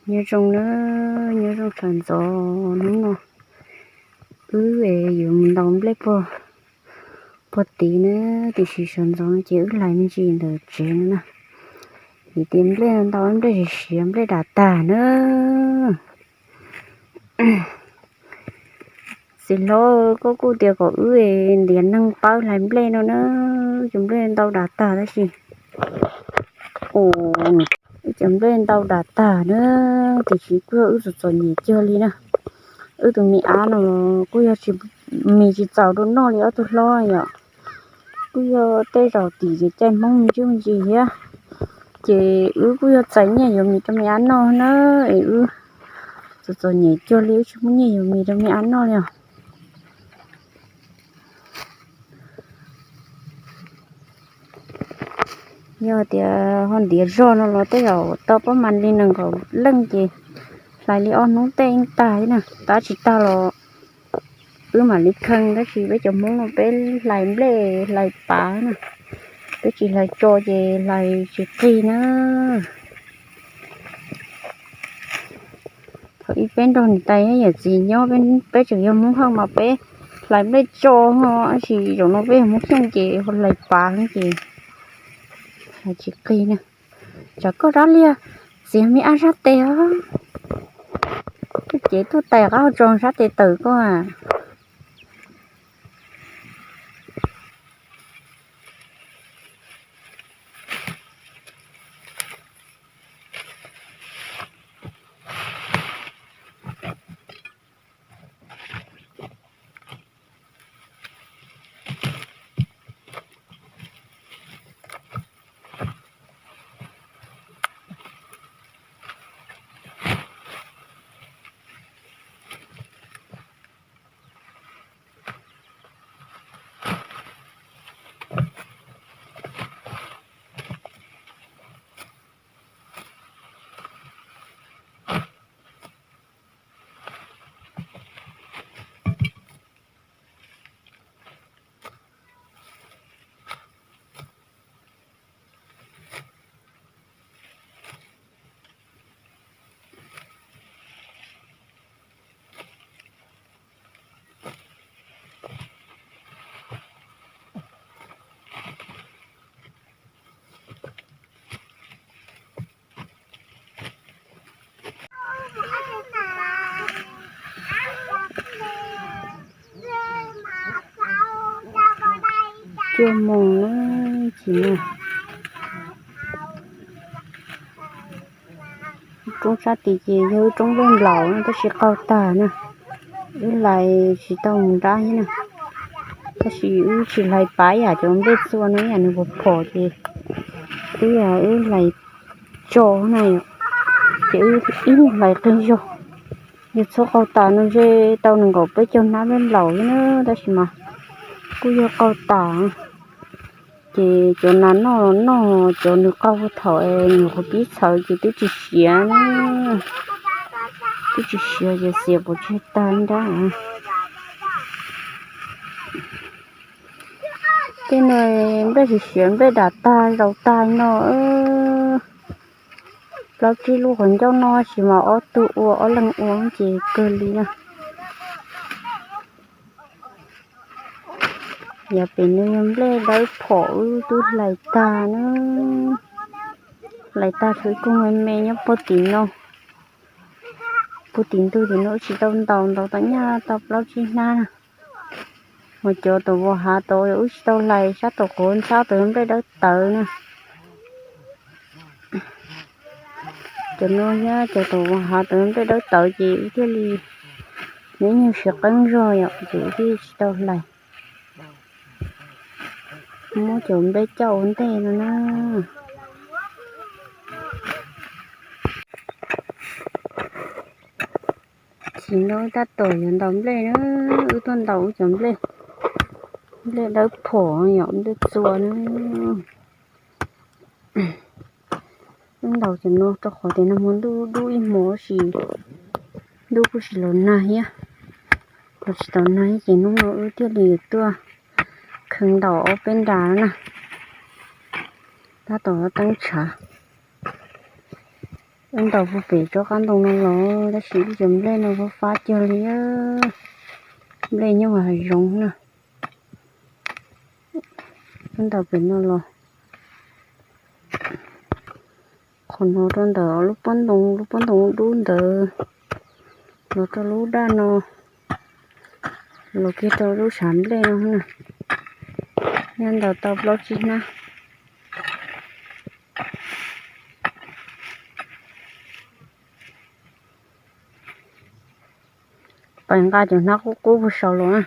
Nyob zoo na, nyob zoo sawv ntxov. Hnub no wb yuav mus ntaus nplej puag tid na, tiam sis sawv ntxov no ces wb hlais me ntsis ntawm tsev no na. Vim tias nplej ntau, nplej siav siav, nplej dam tag na. Txiv hlob, koj kuj tias kom wb ntiav neeg pab hlais nplej no na, cov nplej ntau dam tag tab sis, wb cov nplej ntau dam tag na, tiam sis kuj yog wb txom txom nyem cuag li na. Wb tus me ab no los kuj yog tsis, mis tsis txaus rau noj li ob tug hlob yom. Kuj yog tej zaum tim ces caij Hmoob me ntsis me ntsis thiab, ces wb kuj yog txais nyiaj yuav mis rau me ab noj na, es wb txom txom nyem cuag li wb tsis muaj nyiaj yuav mis rau me ab noj li os. Yog tias ho ntiav zog no los tej zaum tau pob mas li nees nkaum leej ces hlais li ob hnub tej yeej tag thiab na. Tab tsis tag los wb mam li kheej, tab sis peb cov Hmoob no peb hlais nplej hlais pav na, peb tsis hlais tso ces hlais tsis qig na. Thaum ub peb nrog niam tais yawm txiv nyob, peb tseem yog Hmoob Hawj mas peb hlais nplej tso no, tab sis zaum no peb yog Hmoob Xyooj ces ho hlais pav ces hlais tsis qig na. Tsam koj rab liag txiav me ab sab tes os, koj cev tuaj tais qab ho tso sab tes tawm koj a. Cuaj moos na, tsis na. Roob sab tid ces yog wb roob nplej nplaum na, tab sis qaug tag na, wb hlais tsis tau mus nrab thiab na. Tab sis wb tsis hlais pav yam cov nplej txua no, yam nws phom phom ces wb, wb hlais tso na yom, ces wb ib hlais qig zog. Yog txhob qaug tas no ntshe tau nees nkaum peb caug hnab nplej nplaum thiab na, tab sis mas kuj yog qaug tas. Ces cov nas noj los noj, cov nws qaug thaum nws qhuav pib txhawv ces twb tsis siav na, twb tsis siav ces xiav pov tseg tag nrab. Tej no nplej siav siav, nplej dam tag zaus tag no. Plaub tsib lub qhov ncauj no sis mas ob tug ua, ob leeg ua ces kawg li na. Yog pem no yog nplej dawb phom wb twb hlais tag na. Hlais tag tsuas ib koog me me nyob puag tim no. Puag tim ntug tim no wb tsis tau ntaus, ntaus tau nyaj tau plaub tsib hnab na. Mas cov tom vos hav tod wb tsis tau hlais, sab tom quav ntxhab tod nplej dawb tawv na. Cov no thiab cov tom vos hav tod nplej dawb tawv ces wb thiaj li, nws nyuag siav qeeb zog yom, ces wb thiaj tsis tau hlais. Muab cov nplej coj ua ntej no na. Tsis no tab tom yuav ntaus nplej na, wb tuaj ntaus wb cov nplej, nplej dawb phom yom, nplej txua na. Wb ntaus cov no rau qhov tias nag hmo ntuj dub ib hmos sis ntuj kuj tsis los nag thiab, los tsis tau nag thiab ces hnub no wb thiaj li tuaj kheev ntaus ob peb nra na. Tab tom teeb tshav. Wb ntaus puag pem rov qab ntoo no los tab sis ib co nplej no fab fab cuag li, nplej nyob hav zoov na. Wb ntaus pem no los, qhov no rau ntawm lub pob ntoo, lub pob ntoo dub ntawd los rau lub daj no, los kiag rau lub tshav nplej no na. Nyob ntaus tau plaub tsib hnab. Pais nqa cov hnab qub qub puag saud los na.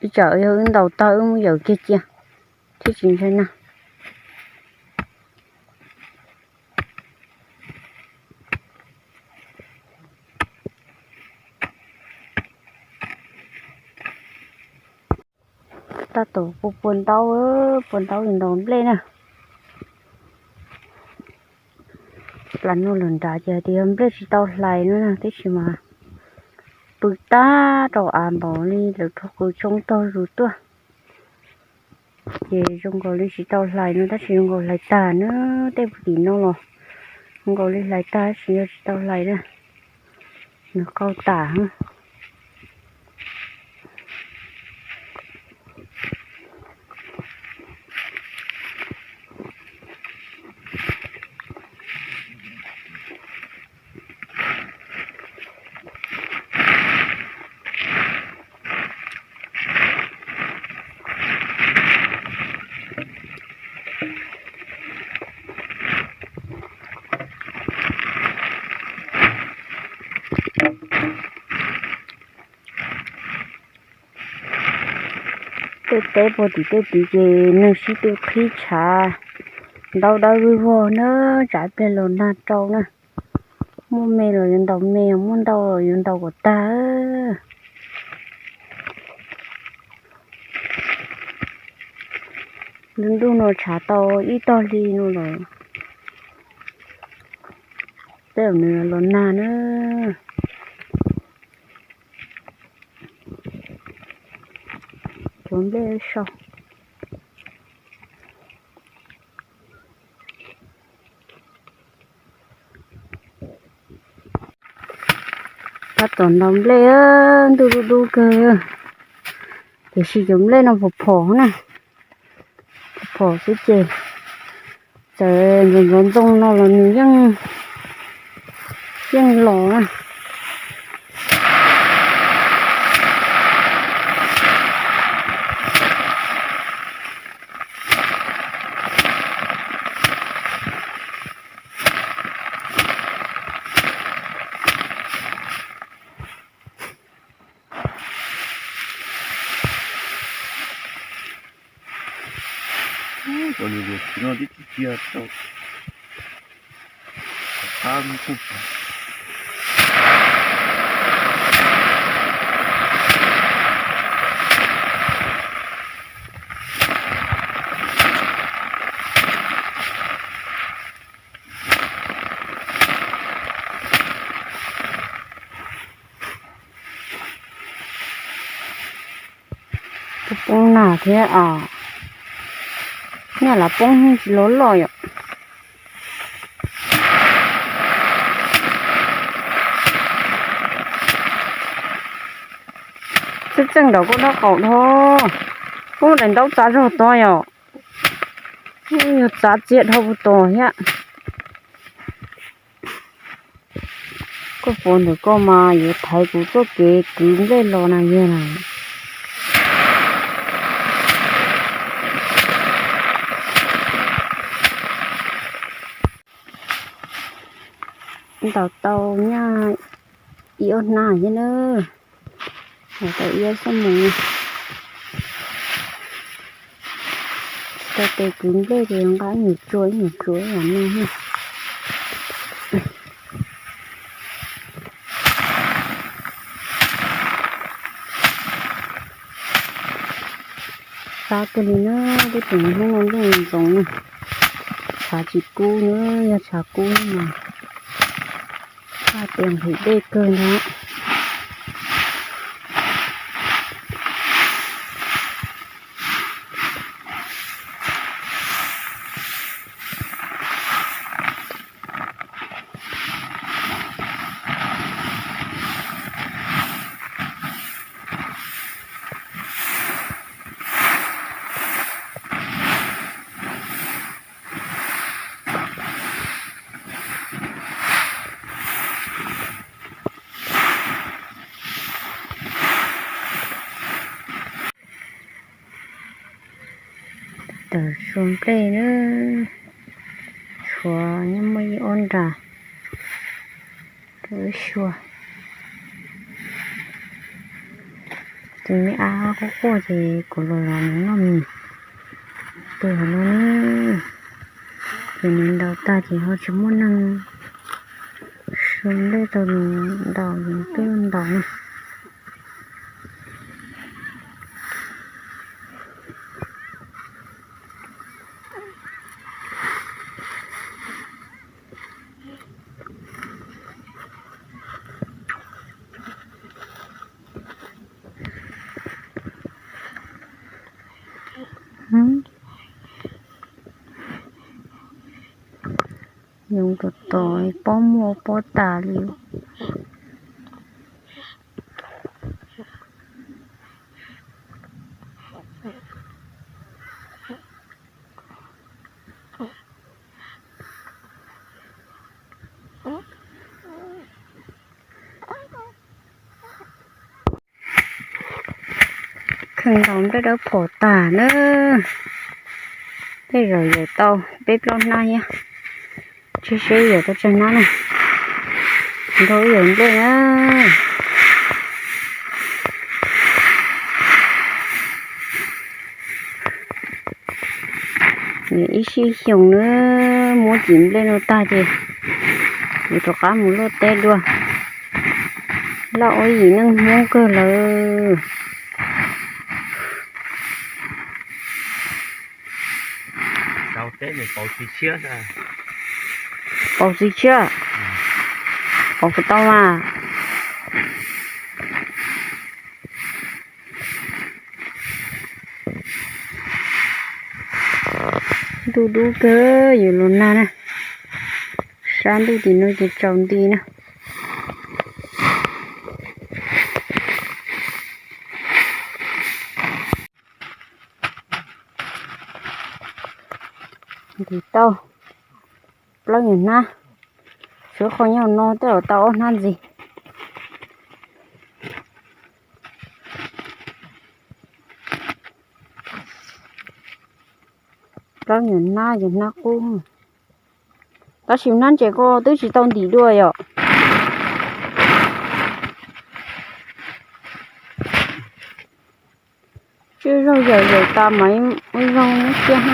Ib tsam yog wb ntaus tag wb mus yawm kiag cia thiab tsis ntshai na. Tab tom puas puas ntaub, puas ntaub li ntaus nplej na. Plas no lawm nrad ces hais tias yog nplej tsis tau hlais no na, tab sis mas pw tag rau av npaum li lawv rho qws tsoo taug zus tuaj. Ces zoo nkaus li tsis tau hlais no tab sis zoo nkaus hlais tag na. Tej puag tim no los zoo nkaus li hlais tag tab sis yog tsis tau hlais na, nws qau tas. Tej teb puag tim tej tid ces neeg sib tw qhib tshav, ntaub dawb vog vog na, tsam ib pliag los nag rau na. Muaj me los yuav ntaus me, muaj ntau los yuav ntaus kom tag. Ntuj no tshav tau ib tog hli no lawm, tej zaum nws los nag na. Cov nplej sau. Tab tom ntaus nplej, ntuj dub dub kawg, tiam sis cov nplej no phom phom na, phom xwb ces txawm ntxoov ntxoov ntxoo no los nws yeej, yeej los na. Poob nas thiab os, nyaj lav poob tsis loj loj yom. Txeej txeej nraum koj nraub qaum dhau, poob daim ntaub txav zog tod yom. Yog txav txias dhau puag tod thiab. Koj pov ntawm koj mas yuav thaiv kuv txoj kev kwv nplej los na yog na. Ntaus tau nyaj ib ob hnab thiab na. Ntaus tau ib ob xuab moos. Tau tes kwv nplej ces nqa ib nyuag tsua ib nyuag tsua ib yam no. Fab kawg li na, twb tseem hnub no ntuj ntxoov na. Tshav tsis kub na, yog tshav kub mas fab tias nqhis dej kawg ntag. Sua nplej na, tshuav nyob muaj ib ob nra rau wb sua. Ces me ab quaj quaj ces kuv los zov nws noj mis. Pw hauv no ne, ces nws ntaus tag ces ho tsis muaj neeg sua nplej tau, nws ntaus nws twb ntaus na. Yoov tom tom pob muaj pob tas li. Kheev ntaus nplej dawb phom tag na. Tej zaum yawm tau peb plaub hnab thiab. Tsis seb yawm tau tsawg hnab na. Nrog wb yawm nplej na. Nws ib sij xyoos na, muab cim nplej no tag ces nws rov qab mus luaj teb dua. Loj ua yim neej Hmoob kawg lawm. Pauv txiv tshiab, pauv puas tau mas. Ntuj dub kawg yuav los nag na. Sab ntuj tim no ces tsaus nti na. Ntim tau plaub nyuag hnab, suav qhov nyob no tej zaum tau ob hnab ntxiv. Plaub nyuag hnab ces hnab qub, tab sis hnab ntses ko twb tsis tau ntim dua yom. Tswj zog yawm yawm tas mas ib zaug nub tiag.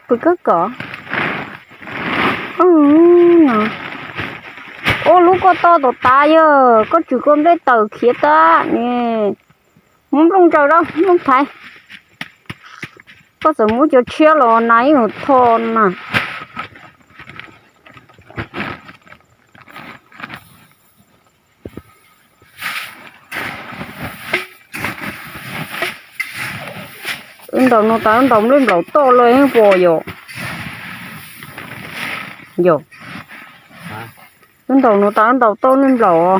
Pw kawg kom. Ub, lub koj toj tom tav yog koj tsum koj nplej tawm khiav tag ne. Muab nplooj ntsaws rau nplooj thaiv. Koj txawm muab cov tshiab los nas ib yam tho na. Wb ntaus no tas wb ntaus nplej nplaum toj los yeej pom yom. Yom, wb ntaus no tas wb ntaus toj nplej nplaum.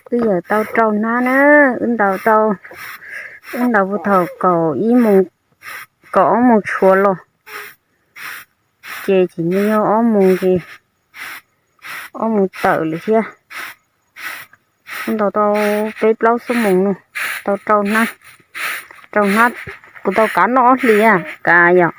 Wb yawm tau rau hnab na, wb ntaus tau, wb ntaus puag thaum kaum ib moos, kaum ob moos tshuav los, ces tseem yog ob moos ces ob moos tawm lawm thiab. Wb ntaus tau peb plaub xuab moos no, tau rau hnab, rau hnab, kuv tau kav noj ob hlis, kav yom.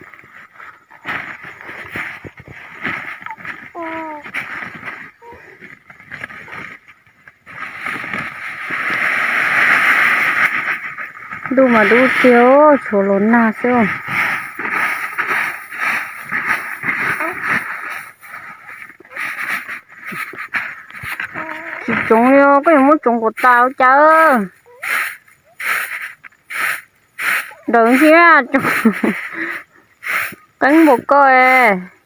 Ntuj mas dub tiag, tshuav los nag xwb. Tsis tsoov li, koj yuav muab tsoov kom tas ua cas. Ntawd ntsia, qeeb npaum koj es.